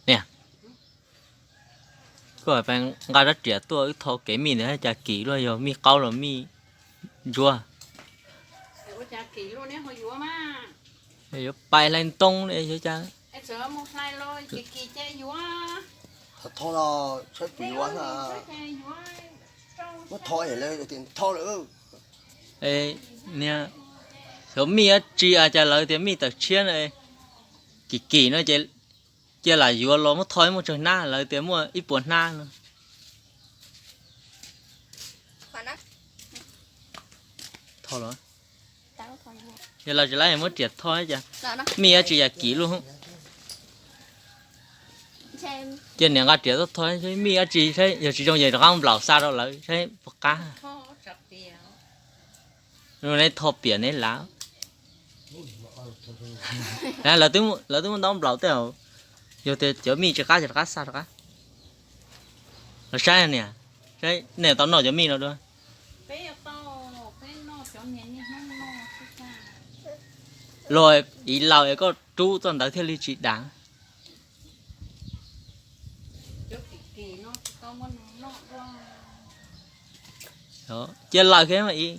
Niam, koj nqa rab riam tuaj wb tho kev mij ntawd cas kim luaj, yog mij qaub los mij ntsuab. Yuav pais hlais ntoo li, yuav cas. Niag, xyov mij dab tsi cas lawv tias mij tawm tshiab no, kim kim no ces cia lam yuav los muab tho muaj tsawg hnab, lawv tias muaj ib puas hnab no. Yog lawv tsis laib muab riam tho cas, mij dab tsi cas kim luaj. Cia niam nqa riam tuaj tho, mij dab tsi saib, yog tsis zoo ces rov qab nplaum xa rau lawv saib puas qab. Neb tho piam neb lav. Lawv twb muab ntaub nplaum tej, yog tias cov mij tsis qab ces rov qab xa rov qab. Los saib niam, saib nej tau noj cov mij no dua. Los ib laus es koj rub txoj ntawd thiaj li tsis dav. Cia laws kiag mas ib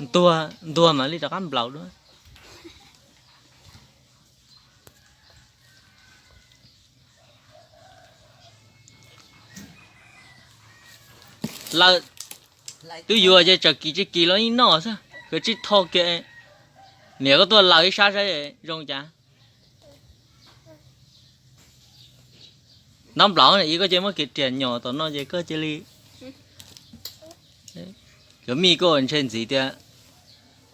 ntuag, ntuag mam li rov qab nplaum dua. Lawv twb yuav ces tsam kis tsis kis los yeej noj xwb, khaws tsij tho kiag. Niam koj tuaj laws ib sab saib zoo cas. Ntaub nplaum ib koj cia muab kiag riam nyom tom no ces koj cia li. Cov mij koj ntshe ntxiv tias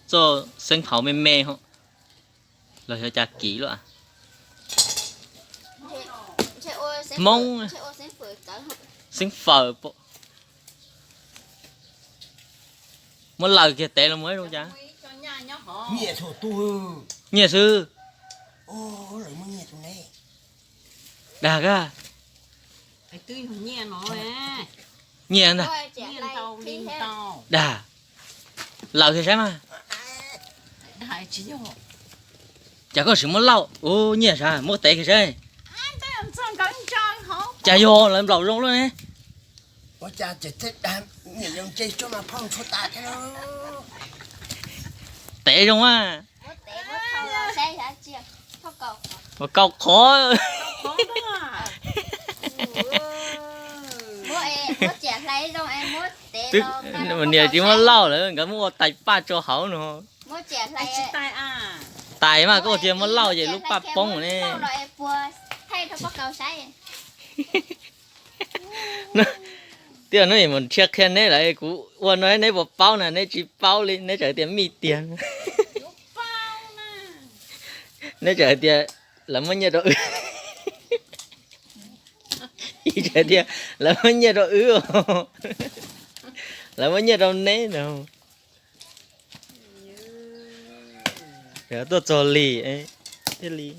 txoj xeeb hauv me me ho, los xyov cas kis luaj. Hmoob, xeeb fawm. Muab laws kiag tev los mus zoo cas. Nyiaj xwb. Dag kag. Nyiaj ntag. Dag. Laws kiag saib mas. Cas koj tsis muab lauj? Ub, nyiaj sav, muab tev kiag saib. Cas yog lawv nplaum zoo luaj ne. Tev zoo a. Ua kau qhov. Twb niam tsis muab lauj lawm, nkawd muab ua tais paj tso hauv no. Tais mas koj ua tiag muab lauj ces lub paj poob ne. Twb hnub mus nrhiav qhia neb lawm, kuv ua no neb puas paub na, neb tsis paub li, neb tseem tias mij tiag. Neb tseem hais tias lawv muab nyiaj rau wb. Ib tseem tias lawv muab nyiaj rau wb, lawv muab nyiaj rau neb no. Tuaj txog li thiaj li.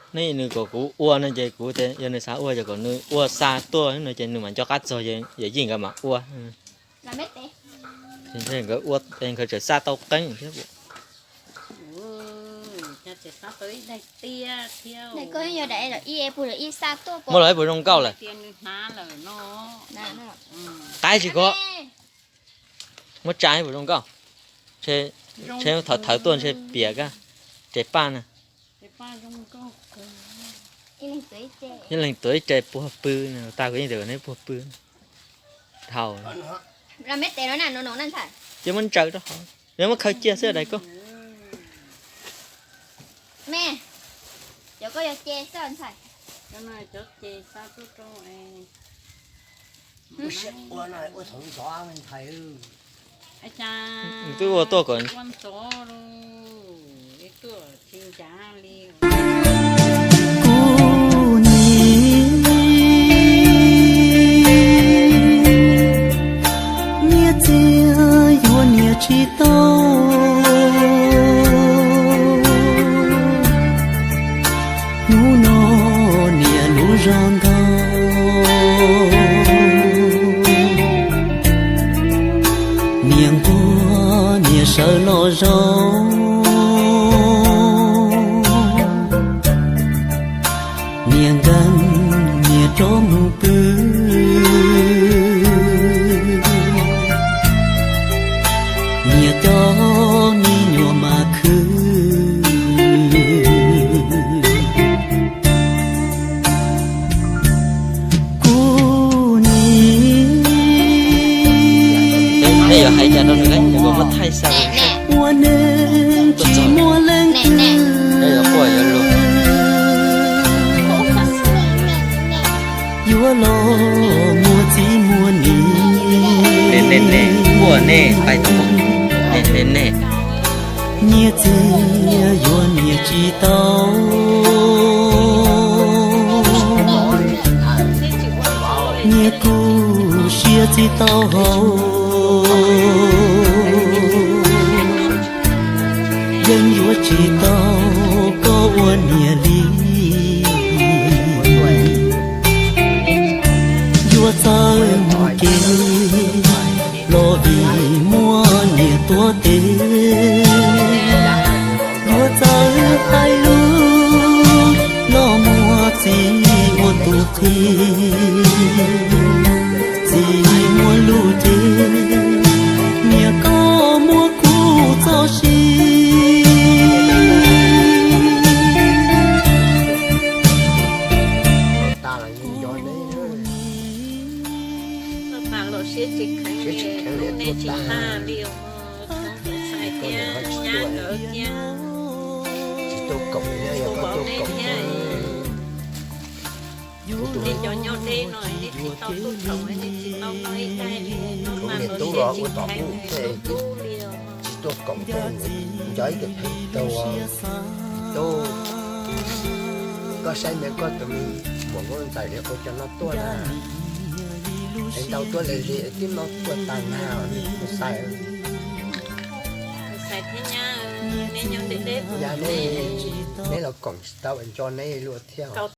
Nws kom kuv ua no ces kuv tias yog nws xav ua ces kom nws ua xa tuaj no ces nws mam nco qab txog, yawm yij nkawd mam ua. Nkawd ua, nkawd tseem xa tau qeeb thiab. Muab los ib puas zoo nkauj lawm. Qaib tsis kov. Muab tsa ib puas zoo nkauj. Ntshe thawv thawv tuaj ntshe piam kag. Tes paj na. Ib leeg tuav ib ce puag pw, tag kuv yeej tias kom neb puag pw. Dhau. Ces muab ntsaws rau hauv, yog muab khaws cia xwb daim koj. Me, cov koj yog ce xwb ntxhais. Nws twb ua tuaj kom kuv nyiam niam txiv yuav niam tsis tau. Hnub no niam lub zog ntau. Niam nquag niam sawv los zoo, niam nkeeg niam rov mus pw, niam coj me nyuam mas khwv. Kuv niam. Peb yuav hais cas rau nws, nws muab thaij xa. Ua neeg tsis muaj leej twg, yuav los muaj txiv muaj niam. Nyiaj txiag yuav niam tsis tau, nyiaj kuj siab tsis tau hau, yeej yuav tsis tau koj ua niam li. Yuav txawj mus kev los vim muaj niam tuav tes, yuav txawj hais lus los muaj txiv ua tus qhi. Txiv muaj lus ces niam koj muab kuv txoj sia. Tsis kheev li, tsis tag li os. Txhais thiab nyab nkawd thiab, tsis tuaj koom li, yog koj tuaj koom thiab. Nej cov nyob deb no nej tsis tau tuaj koom, nej tsis tau noj ib daig li, no mas los siab tsis kheev li, tub tub li os. Tsis tuaj koom thiab, nco ib tus pheej tuaj, tub, koj saib me koj tus me muam nkauj ntxawm li ua cov no tuaj na. Es ntau tuaj li li tib no tuaj tag na, tus xais. Tus xais thiab nyab, neb nyob deb deb, yog neb los koom tsis tau nco neb luaj thiab.